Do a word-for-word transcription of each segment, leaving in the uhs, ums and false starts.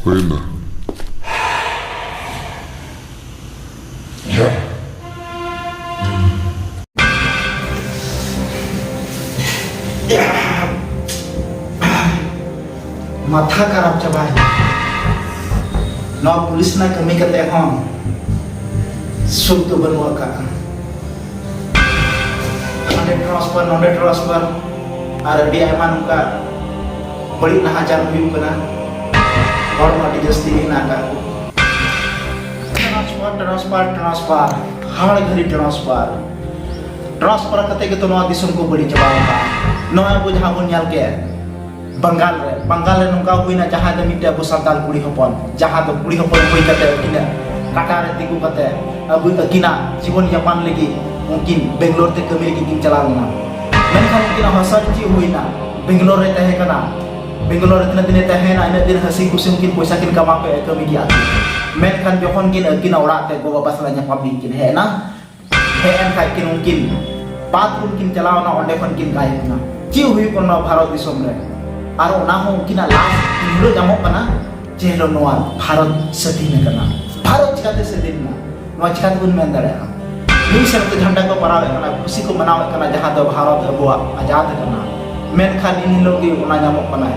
ᱦᱩᱭᱱᱟ᱾ ᱢᱟᱛᱷᱟ ᱠᱷᱟᱨᱟᱯ ᱪᱟᱵᱟᱭᱮᱱᱟ᱾ ᱱᱚᱣᱟ ᱯᱩᱞᱤᱥ ᱨᱮᱱᱟᱜ ᱠᱟᱹᱢᱤ ᱠᱟᱛᱮ ᱦᱚᱸ ᱥᱩᱠ ᱫᱚ ᱵᱟᱹᱱᱩᱜ ᱟᱠᱟᱫᱼᱟ᱾ ᱦᱟᱸᱰᱮ transfer, ᱱᱚᱸᱰᱮ transfer, ᱟᱨ ᱟᱹᱰᱤ ᱟᱭᱢᱟ ᱱᱚᱝᱠᱟ ᱵᱟᱹᱲᱤᱡ ᱱᱟᱦᱟᱪᱟᱨ ᱦᱩᱭᱩᱜ ᱠᱟᱱᱟ᱾ ᱦᱚᱲ ᱢᱟ ᱟᱹᱰᱤ ᱡᱟᱹᱥᱛᱤ ᱜᱮ ᱦᱮᱱᱟᱜ ᱟᱠᱟᱫ ᱠᱚ᱾ Transfer, transfer, transfer, ᱦᱟᱲ ᱜᱷᱟᱹᱲᱤ transfer᱾ Transfer ᱠᱟᱛᱮ ᱜᱮᱛᱚ ᱱᱚᱣᱟ ᱫᱤᱥᱚᱢ ᱠᱚ ᱵᱟᱹᱲᱤᱡ ᱪᱟᱵᱟ ᱟᱠᱟᱫᱼᱟ᱾ ᱱᱚᱜᱼᱚᱭ ᱟᱵᱚ ᱡᱟᱦᱟᱸ ᱵᱚᱱ ᱧᱮᱞ ᱠᱮᱫ, ᱵᱟᱝᱜᱟᱞ ᱨᱮ, ᱵᱟᱝᱜᱟᱞ ᱨᱮ ᱱᱚᱝᱠᱟ ᱦᱩᱭᱱᱟ, ᱡᱟᱦᱟᱸᱭ ᱫᱚ ᱢᱤᱫᱴᱮᱡ ᱟᱵᱚ ᱥᱟᱱᱛᱟᱲ ᱠᱩᱲᱤ ᱦᱚᱯᱚᱱ, ᱡᱟᱦᱟᱸ ᱫᱚ ᱠᱩᱲᱤ ᱦᱚᱯᱚᱱ ᱦᱩᱭ ᱠᱟᱛᱮ ᱟᱹᱠᱤᱱᱟᱜ ᱠᱟᱴᱟ ᱨᱮ ᱛᱤᱸᱜᱩ ᱠᱟᱛᱮ ᱟᱵᱚ, ᱟᱹᱠᱤᱱᱟᱜ ᱡᱤᱵᱚᱱ ᱡᱟᱯᱟᱱ ᱞᱟᱹᱜᱤᱫ ᱩᱱᱠᱤᱱ ᱵᱮᱝᱜᱟᱞᱳᱨ ᱛᱮ ᱠᱟᱹᱢᱤ ᱞᱟᱹᱜᱤᱫ ᱠᱤᱱ ᱪᱟᱞᱟᱣ ᱞᱮᱱᱟ᱾ ᱢᱮᱱᱠᱷᱟᱱ ᱩᱱᱠᱤᱱᱟᱜ ᱦᱚᱥᱚᱨ ᱪᱮᱫ ᱦᱩᱭᱱᱟ? ᱵᱮᱝᱜᱟᱞᱳᱨ ᱨᱮ ᱛᱟᱦᱮᱸ ᱠᱟᱱᱟ᱾ ᱵᱮᱝᱜᱟᱞᱳᱨ ᱨᱮ ᱛᱤᱱᱟᱹᱜ ᱫᱤᱱᱮ ᱛᱟᱦᱮᱸᱭᱮᱱᱟ, ᱤᱱᱟᱹᱜ ᱫᱤᱱ ᱦᱟᱹᱥᱤ ᱠᱩᱥᱤ ᱩᱱᱠᱤᱱ ᱯᱚᱭᱥᱟ ᱠᱤᱱ ᱠᱟᱢᱟᱣ ᱠᱮᱫ, ᱠᱟᱹᱢᱤ ᱠᱮᱫᱼᱟ ᱠᱤᱱ᱾ ᱢᱮᱱᱠᱷᱟᱱ ᱡᱚᱠᱷᱚᱱ ᱠᱤᱱ ᱟᱹᱠᱤᱱᱟᱜ ᱚᱲᱟᱜ ᱛᱮ ᱜᱚ ᱵᱟᱵᱟ ᱥᱟᱞᱟᱜ ᱧᱟᱯᱟᱢ ᱞᱟᱹᱜᱤᱫ ᱠᱤᱱ ᱦᱮᱡ ᱮᱱᱟ, ᱦᱮᱡ ᱮᱱ ᱠᱷᱟᱡ ᱠᱤᱱ ᱩᱱᱠᱤᱱ ᱵᱟᱛᱷᱨᱩᱢ ᱠᱤᱱ ᱪᱟᱞᱟᱣ ᱮᱱᱟ, ᱚᱸᱰᱮ ᱠᱷᱚᱱ ᱠᱤᱱ ᱜᱟᱭᱮᱵ ᱮᱱᱟ᱾ ᱪᱮᱫ ᱦᱩᱭᱩᱜ ᱠᱟᱱᱟ ᱱᱚᱣᱟ ᱵᱷᱟᱨᱚᱛ ᱫᱤᱥᱚᱢ ᱨᱮ? ᱟᱨ ᱚᱱᱟ ᱦᱚᱸ ᱩᱱᱠᱤᱱᱟᱜ ᱞᱟᱥ ᱦᱤᱞᱳᱜ ᱧᱟᱢᱚᱜ ᱠᱟᱱᱟ, ᱡᱮ ᱦᱤᱞᱳᱜ ᱱᱚᱣᱟ ᱵᱷᱟᱨᱚᱛ ᱥᱟᱹᱫᱷᱤᱱ ᱟᱠᱟᱱᱟ᱾ ᱵᱷᱟᱨᱚᱛ ᱪᱤᱠᱟᱛᱮ ᱥᱟᱹᱫᱷᱤᱱ ᱮᱱᱟ, ᱱᱚᱣᱟ ᱪᱤᱠᱟ ᱛᱮᱵᱚᱱ ᱢᱮᱱ ᱫᱟᱲᱮᱭᱟᱜᱼᱟ? ᱢᱤᱫ ᱥᱮᱫ ᱛᱮ ᱡᱷᱟᱱᱰᱟ ᱠᱚ ᱯᱟᱨᱟᱣᱮᱫ ᱠᱟᱱᱟ, ᱠᱷᱩᱥᱤ ᱠᱚ ᱢᱟᱱᱟᱣᱮᱫ ᱠᱟᱱᱟ, ᱡᱟᱦᱟᱸ ᱫᱚ ᱵᱷᱟᱨᱚᱛ ᱟᱵᱚᱣᱟᱜ ᱟᱡᱟᱫ ᱟᱠᱟᱱᱟ᱾ ᱢᱮᱱᱠᱷᱟᱱ ᱤᱱ ᱦᱤᱞᱳᱜ ᱜᱮ ᱚᱱᱟ ᱧᱟᱢᱚᱜ ᱠᱟᱱᱟ,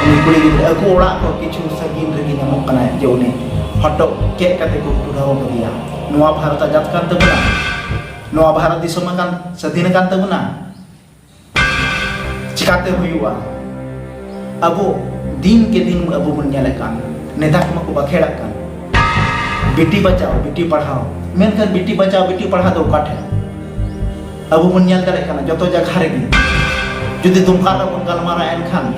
ᱩᱱᱤ ᱠᱩᱲᱤ ᱜᱤᱫᱽᱨᱟᱹ ᱟᱠᱚ ᱚᱲᱟᱜ ᱠᱷᱚᱱ ᱠᱤᱪᱷᱩ ᱥᱟᱺᱜᱤᱧ ᱨᱮᱜᱮ ᱧᱟᱢᱚᱜ ᱠᱟᱱᱟᱭ, ᱡᱮ ᱩᱱᱤ ᱦᱚᱴᱚᱜ ᱜᱮᱫ ᱠᱟᱛᱮ ᱠᱚ ᱴᱩᱰᱟᱹᱣ ᱠᱟᱫᱮᱭᱟ᱾ ᱱᱚᱣᱟ ᱵᱷᱟᱨᱚᱛ ᱟᱡᱟᱫ ᱠᱟᱱ ᱛᱟᱵᱚᱱᱟ, ᱱᱚᱣᱟ ᱵᱷᱟᱨᱚᱛ ᱫᱤᱥᱚᱢ ᱟᱠᱟᱱ, ᱥᱟᱹᱫᱷᱤᱱ ᱟᱠᱟᱱ ᱛᱟᱵᱚᱱᱟ᱾ ᱪᱤᱠᱟᱛᱮ ᱦᱩᱭᱩᱜᱼᱟ? ᱟᱵᱚ ᱫᱤᱱ ᱠᱮ ᱫᱤᱱ ᱟᱵᱚ ᱵᱚᱱ ᱧᱮᱞᱮᱫ ᱠᱟᱱ, ᱱᱮᱛᱟᱨ ᱢᱟᱠᱚ ᱵᱟᱠᱷᱮᱲᱟᱜ ᱠᱟᱱ ᱵᱤᱴᱤ ᱵᱟᱪᱟᱣ ᱵᱤᱴᱤ ᱯᱟᱲᱦᱟᱣ, ᱢᱮᱱᱠᱷᱟᱱ ᱵᱤᱴᱤ ᱵᱟᱪᱟᱣ ᱵᱤᱴᱤ ᱯᱟᱲᱦᱟᱣ ᱫᱚ ᱚᱠᱟ ᱴᱷᱮᱱ? ᱟᱵᱚ ᱵᱚᱱ ᱧᱮᱞ ᱫᱟᱲᱮᱭᱟᱜ ᱠᱟᱱᱟ ᱡᱚᱛᱚ ᱡᱟᱭᱜᱟ ᱨᱮᱜᱮ᱾ ᱡᱩᱫᱤ ᱫᱩᱢᱠᱟ ᱨᱮᱵᱚᱱ ᱜᱟᱞᱢᱟᱨᱟᱣ ᱮᱱᱠᱷᱟᱱ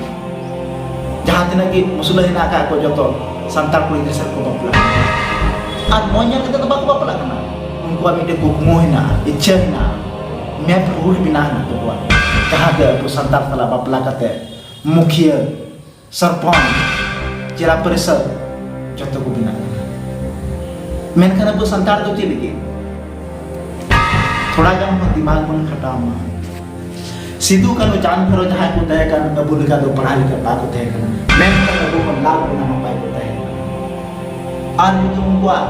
ᱡᱟᱦᱟᱸ ᱛᱤᱱᱟᱹᱜ ᱜᱮ ᱢᱩᱥᱞᱟᱹ ᱦᱮᱱᱟᱜ ᱟᱠᱟᱫ ᱠᱚ ᱡᱚᱛᱚ ᱥᱟᱱᱛᱟᱲ ᱠᱩᱲᱤ ᱜᱤᱫᱽᱨᱟᱹ ᱥᱟᱶ ᱠᱚ ᱵᱟᱯᱞᱟ᱾ ᱟᱨ ᱢᱚᱡᱽ ᱧᱮᱞ ᱠᱟᱛᱮ ᱫᱚ ᱵᱟᱠᱚ ᱵᱟᱯᱞᱟᱜ ᱠᱟᱱᱟ᱾ ᱩᱱᱠᱩᱣᱟᱜ ᱢᱤᱫᱴᱮᱱ ᱠᱩᱠᱢᱩ ᱦᱮᱱᱟᱜᱼᱟ, ᱤᱪᱪᱷᱟᱹ ᱦᱮᱱᱟᱜᱼᱟ, ᱢᱮᱫ ᱦᱩᱲ ᱵᱮᱱᱟᱣ ᱦᱮᱱᱟᱜ ᱛᱟᱠᱚᱣᱟ, ᱡᱟᱦᱟᱸ ᱫᱚ ᱟᱵᱚ ᱥᱟᱱᱛᱟᱲ ᱥᱟᱞᱟᱜ ᱵᱟᱯᱞᱟ ᱠᱟᱛᱮ ᱢᱩᱠᱷᱤᱭᱟᱹ, ᱥᱚᱨᱯᱚᱧᱪ, ᱡᱮᱞᱟ ᱯᱚᱨᱤᱥᱚᱫ ᱡᱚᱛᱚ ᱠᱚ ᱵᱮᱱᱟᱜ ᱠᱟᱱᱟ᱾ ᱢᱮᱱᱠᱷᱟᱱ ᱟᱵᱚ ᱥᱟᱱᱛᱟᱲ ᱫᱚ ᱪᱮᱫ ᱞᱟᱹᱜᱤᱫ? ᱛᱷᱚᱲᱟ ᱜᱟᱱ ᱦᱚᱸ ᱫᱤᱢᱟᱜᱽ ᱵᱚᱱ ᱠᱷᱟᱴᱟᱣ ᱢᱟ᱾ ᱥᱤᱫᱩ ᱠᱟᱹᱱᱦᱩ ᱪᱟᱸᱫ ᱵᱷᱟᱭᱨᱚ ᱡᱟᱦᱟᱸᱭ ᱠᱚ ᱛᱟᱦᱮᱸ ᱠᱟᱱ, ᱟᱵᱚ ᱞᱮᱠᱟ ᱫᱚ ᱯᱟᱲᱦᱟᱣ ᱞᱮᱠᱟ ᱵᱟᱠᱚ ᱛᱟᱦᱮᱸ ᱠᱟᱱᱟ, ᱢᱮᱱᱠᱷᱟᱱ ᱟᱵᱚ ᱠᱷᱚᱱ ᱞᱟᱠᱷ ᱜᱩᱱᱟ ᱱᱟᱯᱟᱭ ᱠᱚ ᱛᱟᱦᱮᱸ ᱠᱟᱱᱟ᱾ ᱟᱨ ᱡᱩᱫᱤ ᱩᱱᱠᱩᱣᱟᱜ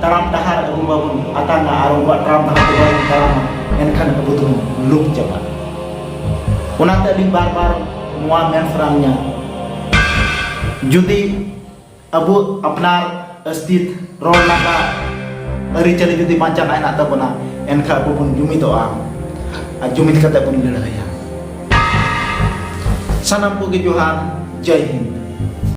ᱛᱟᱲᱟᱢ ᱰᱟᱦᱟᱨ ᱟᱵᱚ ᱵᱟᱵᱚᱱ ᱟᱛᱟᱝᱟ ᱟᱨ ᱩᱱᱠᱩᱣᱟᱜ ᱛᱟᱲᱟᱢ ᱰᱟᱦᱟᱨ ᱛᱮ ᱵᱟᱵᱚᱱ ᱛᱟᱲᱟᱢᱟ, ᱮᱱᱠᱷᱟᱱ ᱟᱵᱚ ᱫᱚᱵᱚᱱ ᱞᱩᱯ ᱪᱟᱵᱟᱜᱼᱟ᱾ ᱚᱱᱟᱛᱮ ᱟᱹᱞᱤᱧ ᱵᱟᱨ ᱵᱟᱨ ᱱᱚᱣᱟ ᱢᱮᱱ ᱥᱟᱱᱟᱧᱟ, ᱡᱩᱫᱤ ᱟᱵᱚ ᱟᱯᱱᱟᱨ ᱚᱥᱛᱤᱛ, ᱨᱚᱲ ᱞᱟᱸᱫᱟ, ᱟᱹᱨᱤᱪᱟᱹᱞᱤ ᱡᱩᱫᱤ ᱵᱟᱧᱪᱟᱣ ᱦᱮᱱᱟᱜ ᱛᱟᱵᱚᱱᱟ, ᱮᱱᱠᱷᱟᱱ ᱟᱵᱚ ᱵᱚᱱ ᱡᱩᱢᱤᱫᱚᱜᱼᱟ ᱟᱨ ᱡᱩᱢᱤᱫ ᱠᱟᱛᱮ ᱵᱚᱱ ᱞᱟᱹᱲᱦᱟᱹᱭᱟ᱾ ᱥᱟᱱᱟᱢ ᱠᱚᱜᱮ ᱡᱚᱦᱟᱨ, ᱡᱟᱭ ᱦᱤᱱᱫ᱾